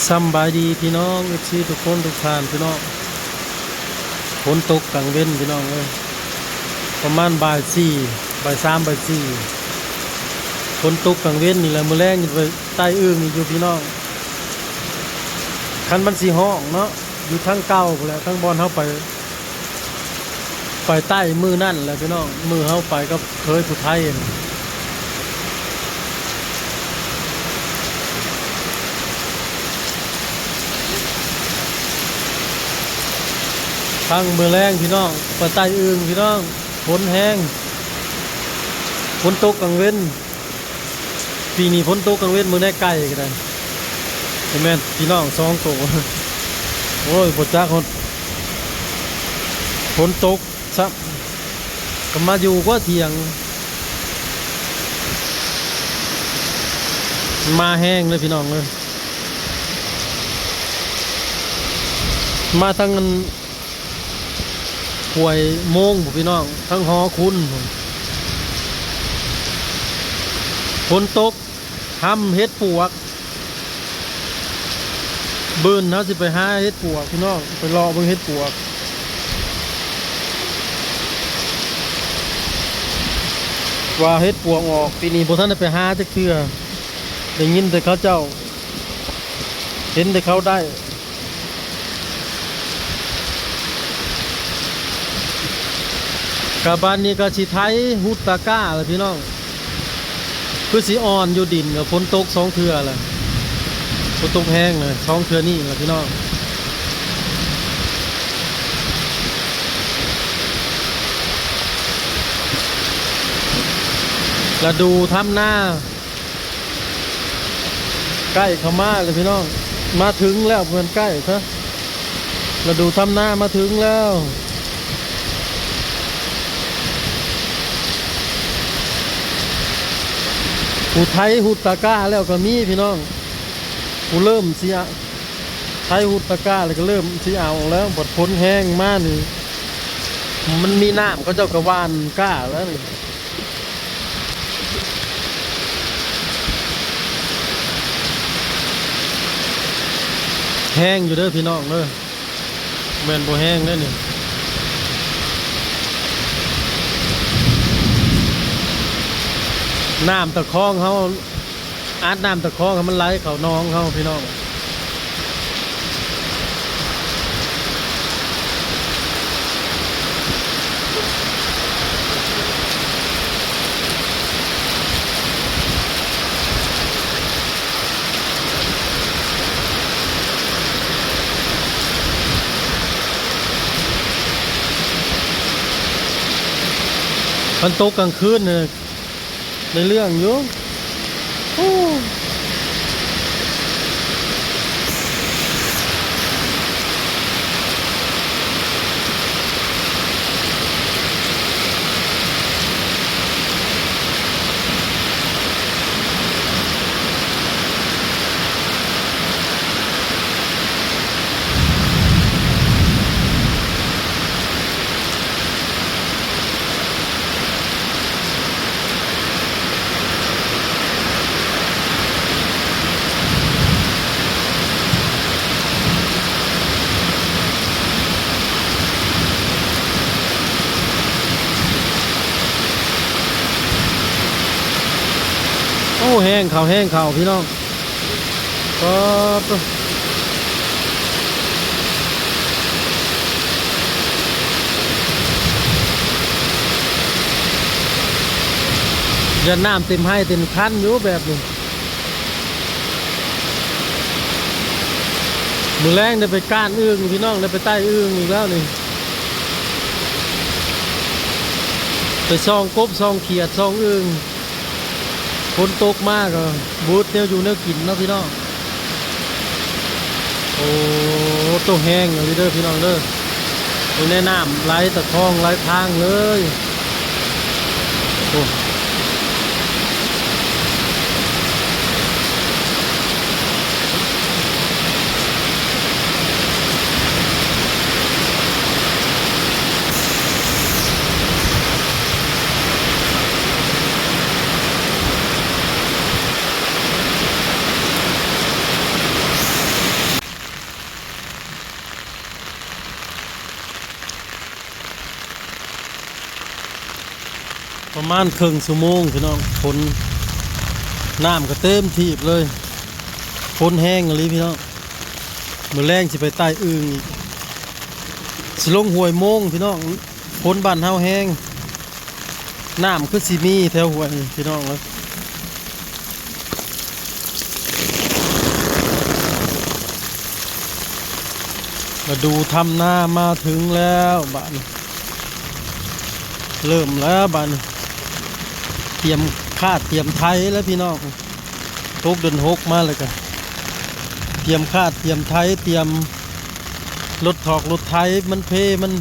ສຳບາຍດີພີ່ນ້ອງ ເອັຟຊີ ທຸກຄົນທຸກທ່ານພີ່ນ້ອງ. ຝົນຕົກກາງເວັນພີ່ນ້ອງເອີຍ ປະມານບ່າຍສີ່ ບ່າຍສາມ ບ່າຍສີ່ ຝົນຕົກກາງເວັນນີ້ແຫຼະ. ມື້ແລງນີ້ໄປໄຕ່ອຶ່ງອີກຢູ່ພີ່ນ້ອງ. ຄັນມັນຊິຮ້ອງເນາະ ຢູ່ທາງເກົ່າພຸ້ນແຫຼະ ທາງບ່ອນເຮົາໄປ ໄປໃຕ້ມື້ນັ້ນແຫຼະພີ່ນ້ອງ ມື້ເຮົາໄປກັບເຂີຍຜູ້ໄທນະ. ທັງມື້ແລງພີ່ນ້ອງ ໄປໃຕ້ອຶ່ງພີ່ນ້ອງ ຝົນແຮງ ຝົນຕົກກາງເວັນ. ປີນີ້ຝົນຕົກກາງເວັນ ມື້ແນໃກ້ກໍໄດ້ ແມ່ນພີ່ນ້ອງສອງໂຕ. ໂອ້ຍ ບໍ່ຈັກຮອດຝົນຕົກຊ້ຳ ກໍມາຢູ່ກວ່າທ່ຽງ ມາແຮງເລີຍພີ່ນ້ອງເອີຍ. ມາທາງອັນ ຫ້ວຍໂມງພຸ້ນພີ່ນ້ອງ ທາງຫໍຄຸນພຸ້ນ ຝົນຕົກ ຫ້ຳເຫັດປວກ. ບືນເຮົາຊິໄປຫາເຫັດປວກພີ່ນ້ອງ ໄປເລາະເບິ່ງເຫັດປວກ ວ່າເຫັດປວກອອກ. ປີນີ້ບໍ່ທັນໄດ້ໄປຫາຈັກເທື່ອ ໄດ້ຍິນແຕ່ເຂົາເຈົ້າ ເຫັນແຕ່ເຂົາໄດ້. ກະບາດນີ້ກະຊິໄຖຮຸດຕາກ້າແຫຼະພີ່ນ້ອງ ຄືຊິອ່ອນຢູ່ດິນ ກະຝົນຕົກສອງເທື່ອແລ້ວ ຝົນຕົກແຮງແລ້ວ ສອງເທື່ອນີ້ແຫຼະພີ່ນ້ອງ. ລະດູທຳນາ ໃກ້ເຂົ້າມາແລ້ວພີ່ນ້ອງ ມາເຖິງແລ້ວ ບໍ່ແມ່ນໃກ້ຊະ ລະດູທຳນາມາເຖິງແລ້ວ. ຜູ້ໄຖຮຸດຕາກ້າແລ້ວກໍມີພີ່ນ້ອງ ຜູ້ເລີ່ມຊິ ໄຖຮຸດຕາກ້າແລ້ວກໍເລີ່ມຊິເອົາແລ້ວ. ບັດຝົນແຮງມານີ້ ມັນມີນ້ຳ ເຂົາເຈົ້າກໍຫວ່ານກ້າແລ້ວນີ້. ແຮງຢູ່ເດີພີ່ນ້ອງເດີ ແມ່ນບໍ່ແຮງເດ້ນີ້. ນ້ຳຕະຄອງເຮົາ ອັດນ້ຳຕະຄອງໃຫ້ມັນໄຫຼເຂົ້າໜອງເຮົາພີ່ນ້ອງ. ຄັນຕົກກາງຄືນນີ້ ໄດ້ເລື່ອງຢູ່. ໂອ້ ໂອ້ ແຮງເຂົ້າ ແຮງເຂົ້າ ພີ່ນ້ອງ. ປາດໂທ້ ຢ້ານນ້ຳເຕັມໄຮ່ເຕັມຄັນຢູ່ແບບນີ້. ມື້ແລງໄດ້ໄປກ້ານອຶ່ງ ພີ່ນ້ອງ ໄດ້ໄປໄຕ່ອຶ່ງອີກແລ້ວນີ້ ໄປສ່ອງກົບ ສ່ອງຂຽດ ສ່ອງອຶ່ງ. ຝົນຕົກມາກໍເບິດແນວຢູ່ແນວກິນເນາະພີ່ນ້ອງ. ໂອ້ ໂຕ ແຮງອີ່ຫຼີເດີພີ່ນ້ອງເດີ ຢູ່ໃນນ້ຳໄຫຼຕະຄອງໄຫຼທາງເລີຍ. ໂອ້ ໂ ປະມານເຄິ່ງຊົ່ວໂມງພີ່ນ້ອງ ຝົນ ນ້ຳກໍເຕັມຖີບເລີຍ ຝົນແຮງອີ່ຫຼີພີ່ນ້ອງ. ມື້ແລງຊິໄປໄຕ່ອຶ່ງອີກ ຊິລົງຫ້ວຍໂມງພີ່ນ້ອງ. ຝົນບ້ານເຮົາແຮງ ນ້ຳຄືຊິມີແຖວຫ້ວຍນີ້ພີ່ນ້ອງເອີຍ. ລະດູທຳນາມາເຖິງແລ້ວບາດນີ້ ເລີ່ມແລ້ວບາດນີ້ ຕຽມຄາດຕຽມໄຖແລ້ວພີ່ນ້ອງ. ຕົກເດືອນຫົກມາແລ້ວກະຕຽມຄາດຕຽມໄຖ ຕຽມລົດຖອກລົດໄຖ ມັນເພ ມັນ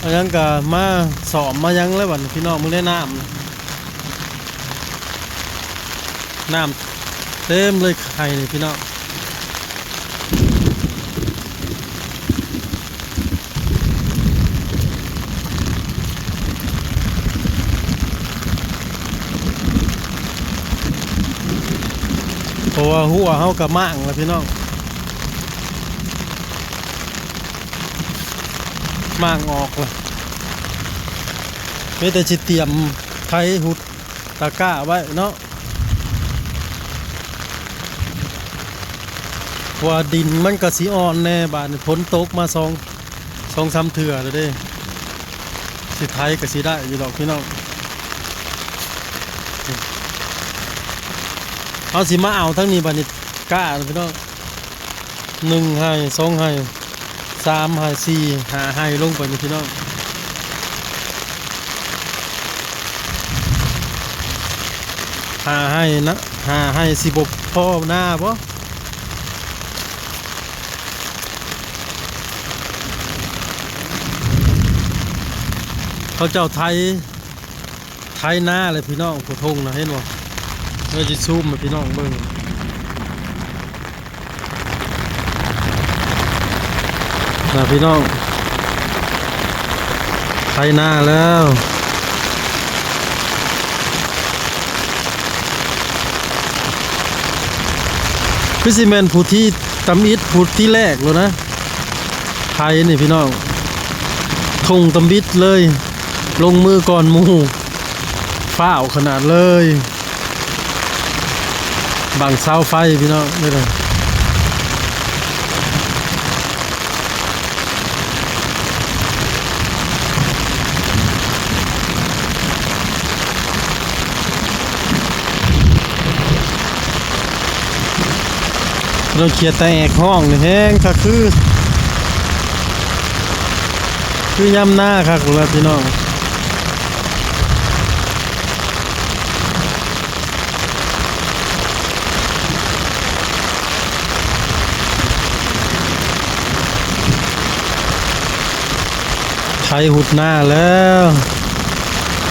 ອັນຫຍັງກະມາສ້ອມມາຫຍັງແລ້ວບັດນີ້ພີ່ນ້ອງ. ເບິ່ງແດ່ນ້ຳ ນ້ຳເຕັມເລີຍໄຮ່ນີ້ພີ່ນ້ອງ ເພາະວ່າຮົ້ວເຮົາກະມ້າງແລ້ວພີ່ນ້ອງ. ມ້າງອອກລະ ມີແຕ່ຊິຕຽມໄຖ ຫຸດຕາກ້າໄວ້ເນາະ ເພາະວ່າດິນມັນກະຊິອ່ອນແດ່. ບາດນີ້ຝົນຕົກມາສອງ ສອງສາມເທື່ອແລ້ວເດ້ ຊິໄຖກະຊິໄດ້ຢູ່ດອກພີ່ນ້ອງ. ເຮົາຊິມາເອົາທາງນີ້ບາດນີ້ ກ້າພີ່ນ້ອງ. ໜຶ່ງໄຮ່ ສອງໄຮ່ ສາມໄຮ່ ສີ່ ຫ້າໄຮ່ລົງໄປນີ້ພີ່ນ້ອງ ຫ້າໄຮ່ນະ ຫ້າໄຮ່ຊິບໍ່ພໍນາບໍ່? ເຂົາເຈົ້າໄຖ ໄຖນາແຫຼະພີ່ນ້ອງ ຜູ້ທົ່ງນະ ເຫັນບໍ່? ເຮົາຊິຊູມໃຫ້ພີ່ນ້ອງເບິ່ງນະພີ່ນ້ອງ ໄຖນາແລ້ວ ຄືຊິແມ່ນຜູ້ທີ່ ຕຳອິດພຸດທີແລກໂລດນະ ໄຖນີ້ພີ່ນ້ອງ ທົ່ງຕຳອິດເລີຍ ລົງມືກ່ອນໝູ່ ຟ້າວຂະໜາດເລີຍ ບັ້ງເສົາໄຟພີ່ນ້ອງ ເບິ່ງເດີ. ລົດເຂຍດຕາແອກຮ້ອງນີ້ແຮງຄັກ ຄື ຄືຍາມນາຄັກພຸ້ນລະພີ່ນ້ອງ. ໄຖຫຸດນາແລ້ວ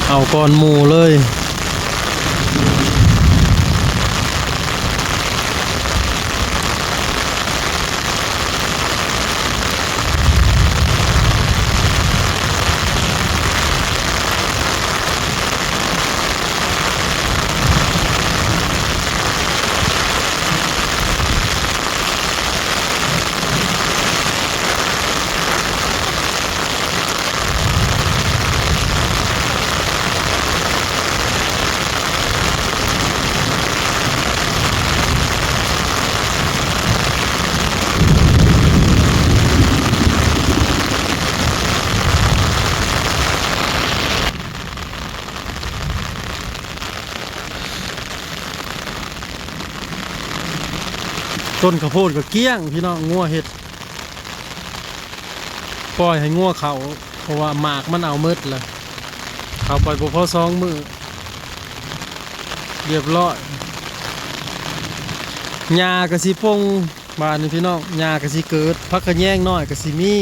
ເອົາກ່ອນໝູ່ເລີຍ. ຕົ້ນເຂົ້າໂພດກໍກ້ຽງ ພີ່ນ້ອງ ງົວເຮັດ ປ່ອຍໃຫ້ງົວເຂົ້າ ເພາະວ່າໝາກມັນເອົາໝົດແລ້ວ ເຂົ້າໄປບໍ່ພໍສອງມື້ ລຽບຮ້ອຍ ຫຍ້າກໍຊິປົ່ງ ບາດນີ້ພີ່ນ້ອງ ຫຍ້າກໍຊິເກີດ ຜັກຂະແຍງນ້ອຍກໍຊິມີ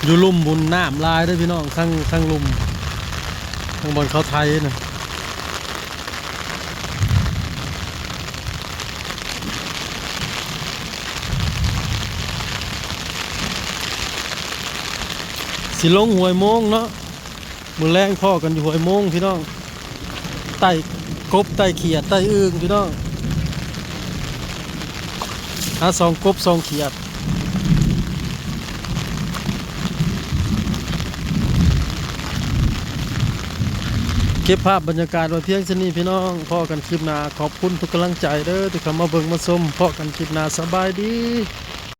ຢູ່ລຸ່ມພຸ້ນນ້ຳຫຼາຍເດີ້ພີ່ນ້ອງ ທາງ ທາງລຸ່ມ ທາງບ່ອນເຂົາໄຖນະ. ຊິລົງຫ້ວຍໂມງເນາະ ມື້ແລງພໍ້ກັນຢູ່ຫ້ວຍໂມງພີ່ນ້ອງ ໄຕ່ກົບ ໄຕ່ຂຽດ ໄຕ່ອຶ່ງພີ່ນ້ອງ. ຫາສ່ອງກົບສ່ອງຂຽດ. ເກັບພາບບັນຍາກາດໄວ້ພຽງສ່ຳນີ້ພີ່ນ້ອງ, ພໍ້ກັນຄລິບໜ້າ. ຂອບຄຸນທຸກກຳລັງໃຈເດີ ທີ່ເຂົ້າມາເບິ່ງມາຊົມ. ພໍ້ກັນຄລິບໜ້າ, ສະບາຍດີ.